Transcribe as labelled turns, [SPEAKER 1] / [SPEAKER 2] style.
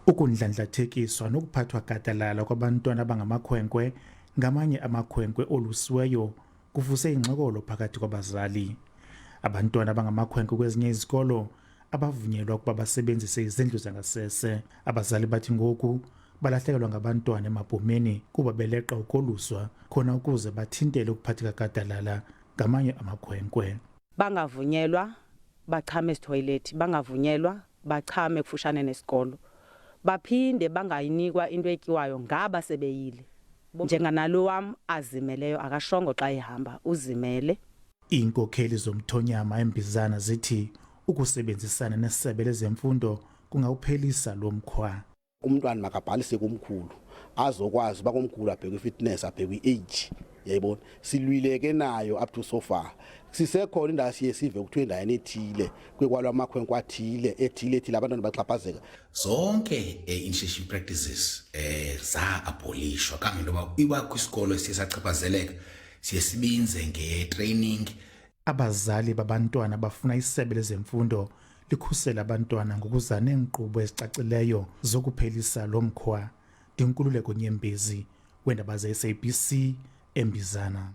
[SPEAKER 1] Ukundlandlathekiswa nokuphathwa gadalala kwabantwana abangamakhwenkwe ngamanye amakhwenkwe olusiweyo kuvuse ingxokolo phakathi kwabazali. Abantwana abangamakhwenkwe kwezinye izikolo abavunyelwa ukuba basebenzise izindlu zangasese. Abazali bathi ngoku balahlekelwa ngabantwana emabhomeni kuba beleqa ukoluswa khona ukuze bathintele ukuphatheka gadalala ngamanye amakhwenkwe.
[SPEAKER 2] Bangavunyelwa bachame esithoyilethi, bangavunyelwa bachame kufushane nesikolo, baphinde bangayinikwa into etyiwayo ngaba sebeyile. Njenganalo wam azimeleyo, akashongo xa ehamba, uzimele.
[SPEAKER 1] Iinkokheli zomthonyama eMbizana zithi ukusebenzisana nesebe lezemfundo kungawuphelisa lo mkhwa.
[SPEAKER 3] Umntwana makabhalise kumkhulu, azokwazi uba komkhulu abhekwe i-fitness, abhekwe i-age, yayibona. Silwile ke nayo up to so far, sisekhona indawo siye sive kuthiwa endaweni ethile kwekwalwa amakhwenkwe athile, ethile ethile, abantwana baxhaphazeka.
[SPEAKER 4] Zonke initiation practices za-abolishwa kangangoba iba kwisikolo esiye sachaphazeleka siye sibinze nge-training.
[SPEAKER 1] Abazali babantwana bafuna isebe lezemfundo likhusele abantwana ngokuza neenkqubo ezicacileyo zokuphelisa lo mkhwa. Ndinkululeko Nyembezi, weendaba ze-SABC, eMbizana.